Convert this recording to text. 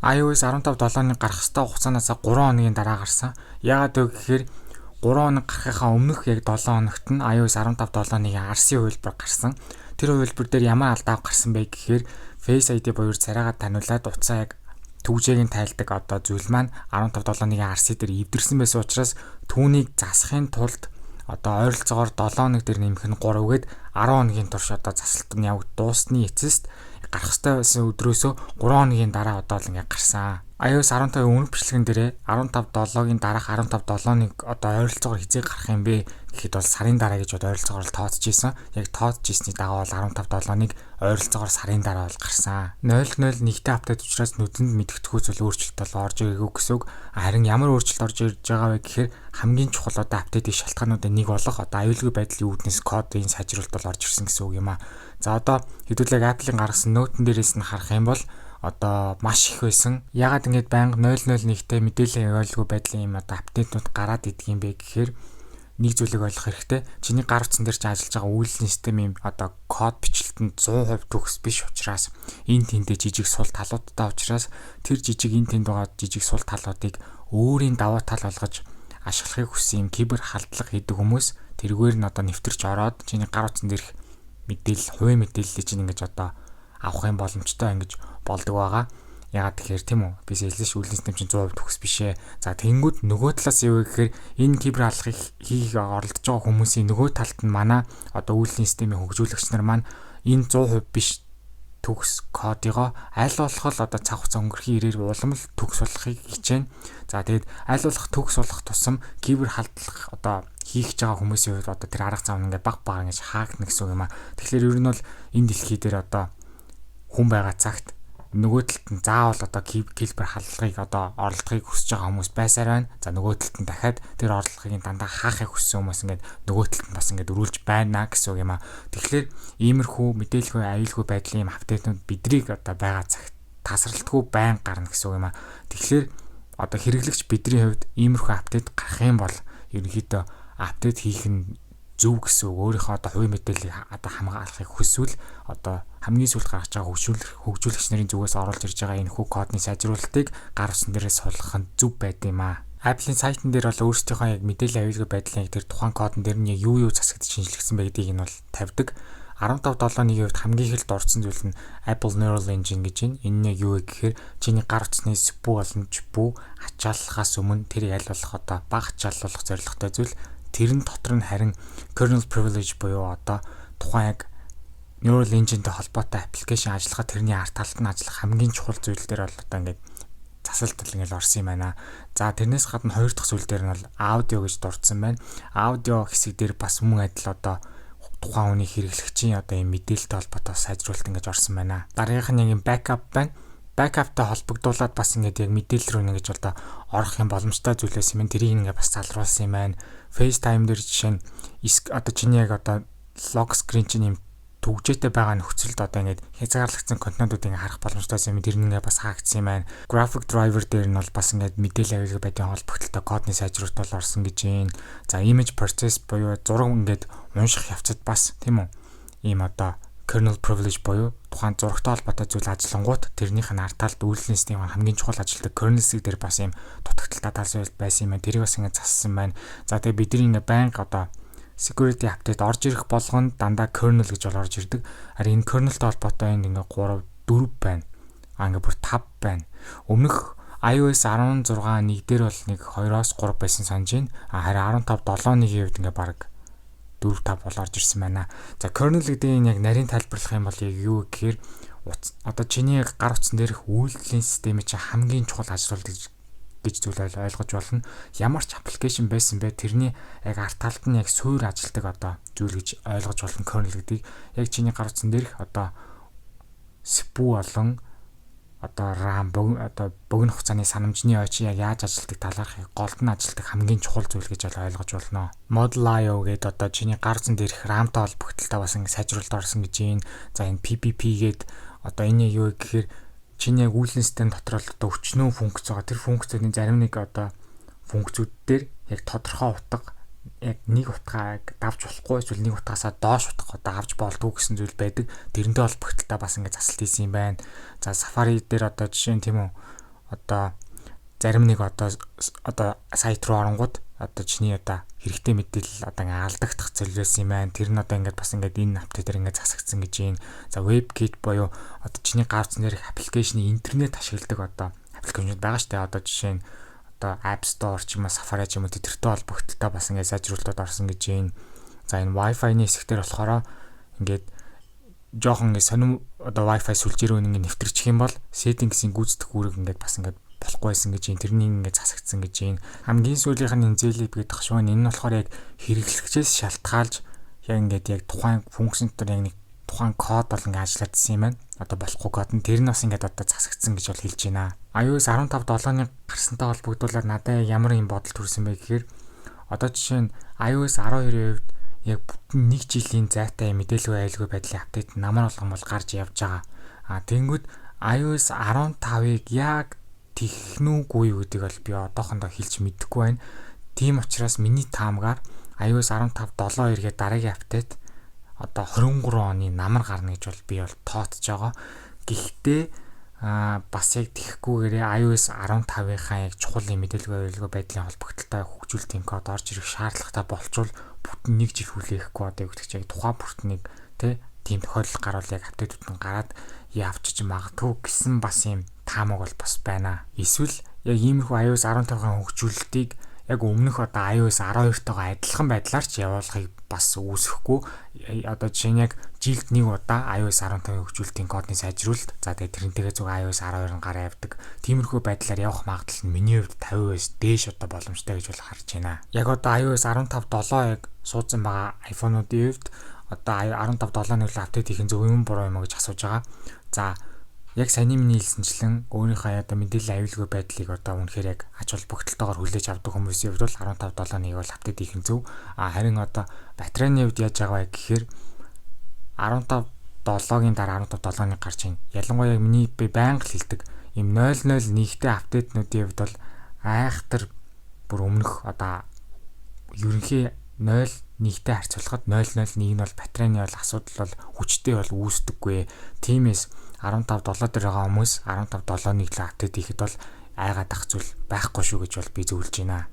iOS 15.7-ны гарах ёстой хугацаанаас 3 хоногийн дараа гарсан. Яагаад вэ гэхээр 3 хоног гарахынхаа өмнөх яг 7 хоногт нь iOS 15.7-ны RC хувилбар гарсан. Тэр хувилбар дээр ямар алдаа гарсан бэ гэхээр Face ID буюу царайгаа таниулаад утсаа яг түгжээг нь тайлдаг одоо зүйл маань 15.7-ны RC дээр эвдэрсэн байсан учраас түүнийг засахын тулд одоо ойролцоогоор 7 хоног дээр нэмэх нь 3 гээд 10 хоногийн турш одоо засалт нь явагд дуусны эцэст гарах ёстой байсан өдрөөсөө 3 хоногийн дараа одоо л ингээ гарсан. iOS 15-ын өмнөх бичлэгэн дээрээ 15.7-гийн дараах 15.7-ыг одоо ойролцоогоор хэзээ гарах юм бэ гэхэд бол сарын дараа гэж одоо ойролцоогоор л тооцож исэн. Яг тооцож ирсний дагуу бол 15.7-ыг ойролцоогоор сарын дараа бол гарсан. 0.01-тэй update учраас нүдэнд мэдэгдэхүй зүйл өөрчлөлт бол орж ирээгүй гэсэн үг. Харин ямар өөрчлөлт орж ирж байгаа вэ гэхээр хамгийн чухал одоо update ын шалтгаануудын нэг болох одоо аюулгүй байдлын үүднээс кодын сайжруулалт бол орж ирсэн гэсэн үг юм а. За, одоо хэдүүлээ Apple-ийн гаргасан note н дээрээс нь харах юм бол одоо маш их байсан. Ягаад ингэж байнга 001-тэй мэдээллийн аюулгүй байдлын юм одоо update нууд гараад идэг юм бэ гэхээр нэг зүйлийг ойлгох хэрэгтэй. Чиний гар утсан дээр чи ажиллаж байгаа үйлдлийн системийн одоо код бичлэлт нь 100% төгс биш учраас энэ тэндээ жижиг сул талуудтай учраас тэр жижиг энэ тэнд байгаа жижиг сул талуудыг өөрийн давуу тал болгож ашиглахыг хүссэн юм кибер халдлага хийдэг хүмүүс тэргээр нь одоо нэвтэрч ороод чиний гар утсан дээрх мэдээлэл, хувийн мэдээллийг чинь ингэж одоо авах юм боломжтой ингэж болдог байгаа. Ягаад тэгэхээр, тийм үү? Би хэлсэн ш, үйлдлийн систем чинь 100% төгс биш ээ. За, тэгэнгүүт нөгөө талаас юу гэхээр энэ кибер халдлагыг хийх оролдож байгаа хүмүүсийн нөгөө талд нь манай одоо үйлдлийн системийн хөгжүүлэгч нар маань энэ 100% биш төгс кодыгоо аль болох л одоо цаг хугацаа өнгөрхийн ирээр улам л төгс болохыг хичээнэ. За, тэгээд аль болох төгс болох тусам кибер халдлага одоо хийх гэж байгаа хүмүүсийн хувьд одоо тэр арга зам ингээд баг баг ингэж хаагдана гэсэн үг юм а. Тэгэхээр ер нь бол энэ дэлхий дээр одоо хүн байгаа цагт нөгөө талд нь заавал одоо кибер халдлагыг одоо оролдохыг хүсэж байгаа хүмүүс байсаар байна. За, нөгөө талд нь дахиад тэр оролдлогыг дандаа хаахыг хүссэн хүмүүс ингээд нөгөө талд нь бас ингээд өрүүлж байна гэсэн үг юм а. Тэгэхээр иймэрхүү мэдээлэлгүй аюулгүй байдлын юм update нууд бидрийг одоо байгаа цагт тасралтгүй байн гарна гэсэн үг юм а. Тэгэхээр одоо хэрэглэгч бидний хувьд иймэрхүү update гарах юм бол ерөнхийдөө update хийх нь зөв гэсэн үг. Өөрийнхөө одоо хувийн мэдээллийг одоо хамгаалахыг хүсвэл одоо хамгийн сүүлд гаргаж байгаа хөгжүүлэгч нарын зүгээс оруулж ирж байгаа энэ хүү кодны сайжруулалтыг гар утсан дээрээ суулгах нь зөв байд юм аа. Apple-ийн сайтн дээр бол өөрсдийнхөө яг мэдээллийн аюулгүй байдлын яг тэр тухайн кодон дээр нь яг юу юу засагдаж шинжлэгдсэн байдгийг нь бол тавьдаг. 15.7.1-ийн хувьд хамгийн их л дурдсан зүйл нь Apple Neural Engine гэж байна. Энэ нь яг юу вэ гэхээр чиний гар утасны CPU болон GPU ачааллахаас өмнө тэрийг аль болох одоо бага ачааллуулах зорилготой зүйл. Тэрэн дотор нь харин kernel privilege буюу одоо тухайн яг neural engine-тэй холбоотой application ажиллахад тэрний ард талд нь ажиллах хамгийн чухал зүйл дээр бол одоо ингээд засалт ингээл орсон юм байна. За, тэрнээс гадна хоёр дахь зүйл дээр нь бол аудио гэж дурдсан байна. Аудио хэсэг дээр бас мөн адил одоо тухайн хүний хэрэглэгчийн одоо юм мэдээлэлтэй холбоотой сайжруулалт ингэж орсон байна. Дараагийнх нь яг юм backup байна. Backup тай холбогдуулаад бас ингээд яг мэдээлэл рүү ингэж одоо орох юм боломжтой зүйлээс юм. Тэрийг ингээд бас залруулсан юм байна. FaceTime дээр жишээ нь одоо чиний яг одоо lock screen чинь юм түгжээтэй байгаа нөхцөлд одоо ингээд хязгаарлагдсан контентуудыг ингээд харах боломжтой юм. Тэр нь ингээд бас хаагдсан юм байна. Graphic driver дээр нь бол бас ингээд мэдээлэл аюулгүй байдлын холбогдлолтой кодны сайжруулалт бол орсон гэж байна. За, image process буюу зураг ингээд унших явцад бас, тийм үү? Ийм одоо kernel privilege буюу тухайн зурагтай холбоотой зүйл ажиллангуут тэрнийх нь ард талд үйлдлийн системийн хамгийн чухал ажилтдаг kernel хэсэг дээр бас ийм дутагдалтай тал байсан юм байна. Тэрийг бас ингээд зассан байна. За, тэгээ бидний ингээд байнга одоо security update орж ирэх болгонд дандаа kernel гэж бол орж ирдэг. Харин энэ kernel-тэй холбоотой энд ингээ 3 4 байна. А, ингээ бүр 5 байна. Өмнөх iOS 16.1 дээр бол нэг 2-оос 3 байсан санаж байна. А харин 15.7.1-ийн хувьд ингээ баг 4 5 бол орж ирсэн байна. За, kernel гэдэг нь яг нарийн тайлбарлах юм бол яг юу гэхээр одоо чиний гар утсан дээрх үйлдлийн системийг чи хамгийн чухал ажилуулдаг гэж зүйл ойлгож болно. Ямар ч application байсан бэ, тэрний яг ард талд нь яг суур ажилтдаг одоо зүйл гэж ойлгож болно kernel гэдгийг. Яг чиний гар утсан дээрх одоо CPU болон одоо RAM, одоо богино хугацааны санамжны ой чи яг яаж ажилтдаг талаарх голд нь ажилтдаг хамгийн чухал зүйл гэж ойлгож болно. Model IO гэдэг одоо чиний гар утсан дээрх RAM-тай холбогдлолтой бас ингэ сайжруулалт орсон гэж юм. За, энэ PPP гээд одоо энэ юу гэхээр чиний яг үйлдлийн систем дотор л одоо өчнөө функц байгаа. Тэр функцүүдийн зарим нэг одоо функцүүд дээр яг тодорхой утга, яг нэг утгаа давж болохгүй эсвэл нэг утгаасаа доош утга одоо авч болдгоо гэсэн зүйл байдаг. Тэрнтэй холбогдлолтой бас ингэ засалт хийсэн юм байна. За, Safari дээр одоо жишээ нь, тийм үү, Одоо зарим нэг одоо сайт руу оронгууд одоо чиний одоо хэрэгтэй мэдээлэл одоо ингээ алдагдах зүйл юм байна. Тэр нь одоо ингээд бас ингээд энэ update ээр ингээд засагдсан гэж юм. За, WebKit буюу одоо чиний гар утсан дээрх application ы интернет ашигладаг одоо application ууд байгаа штэ. Одоо жишээ нь одоо App Store ч юм уу, Safari ч юм уу, тэртэй холбогдлолтой бас ингээд сайжруулалтууд орсон гэж юм. За, энэ Wi-Fi-ны хэсэг дээр болохоор ингээд жоохон ингээд сонин одоо Wi-Fi сүлжээ рүү ингээд нэвтэрчих юм бол settings-ийн гүйцэтгэх үүрэг ингээд бас ингээд болохгүй байсан гэж юм. Тэрнийг ингээд засагдсан гэж юм. Хамгийн сүүлийнх нь энэ zlib гэдэг шүү. Энэ нь болохоор яг хэрэглэгчээс шалтгаалж яг ингээд яг тухайн function дотор яг нэг тухайн код бол ингээд ажиллаадсан юм байна. Одоо болохгүй код нь тэр нь бас ингээд одоо засагдсан гэж бол хэлж байна. iOS 15.7-ны гарсантай холбогдуулаад надад ямар юм бодол төрсэн бэ гэхээр одоо жишээ нь iOS 12-ийн хувьд яг бүтэн нэг жилийн зайтай мэдээлэлгүй аюулгүй байдлын update намар болгон бол гарч явж байгаа. А тэгэнгүүт iOS 15-ыг яг тэгнүүгүй юу гэдгийг бол би одоохондоо хэлж мэдэхгүй байна. Тийм учраас миний таамгаар iOS 15.7.2 гээд дараагийн update одоо 23 оны намар гарна гэж бол би бол тооцож байгаа. Гэхдээ бас яг тэгэхгүйгээрээ iOS 15-ийнхаа яг чухал юм мэдээлэлгүй аюулгүй байдлын холбогдлолтой хөгжүүлэлтийн код орж ирэх шаардлагатай болчвол бүтэн нэг жил хүлээхгүй, одоо юу гэдэг чинь яг тухайн бүртнийг тийм тохиолдол гарвал яг update үүд нь гараад явчих магадгүй гэсэн бас юм таамаг бол бас байна. Эсвэл яг иймэрхүү iOS 15-ын хөгжүүлэлтийг яг өмнөх одоо iOS 12-тойгоо адилхан байдлаар ч явуулахыг бас үүсэхгүй. Одоо жишээ нь яг жилд нэг удаа iOS 15-ын хөгжүүлэлтийн кодны сайжруулалт, за, тэгээ тэрнтэйгээ зүг iOS 12 нь гараа явдаг. Тиймэрхүү байдлаар явах магадлал нь миний хувьд 50%-аас дээш одоо боломжтой гэж бол харж байна. Яг одоо iOS 15.7 яг суудсан байгаа iPhone-уудын хувьд одоо 15.7 нэг update хийх нь зөв юм буруу юм уу гэж асууж байгаа. За, яг саяны миний хэлсэнчлэн өөрийнхөө одоо мэдээллийн аюулгүй байдлыг одоо үнэхээр яг ач холбогдолтойгоор хүлээж авдаг хүмүүсийн хувьд бол 15.7.1 бол update хийх нь зөв. А харин одоо батарейны хувьд яаж байгаа вэ гэхээр 15.7-гийн дараа 15.7-ны гарч байна. Ялангуяа яг миний би байнга л хэлдэг ийм 001-тэй update нуудын хувьд бол айхтар бүр өмнөх одоо ерөнхий 0.1-тэй харьцуулахад 0.01 нь бол батарейны бол асуудал бол хүчтэй бол үүсдэггүй. Тиймээс 15.7 дээр байгаа хүмүүс 15.7-ыг л update хийхэд бол айгаад ах зүйл байхгүй шүү гэж бол би зөвлөж байна.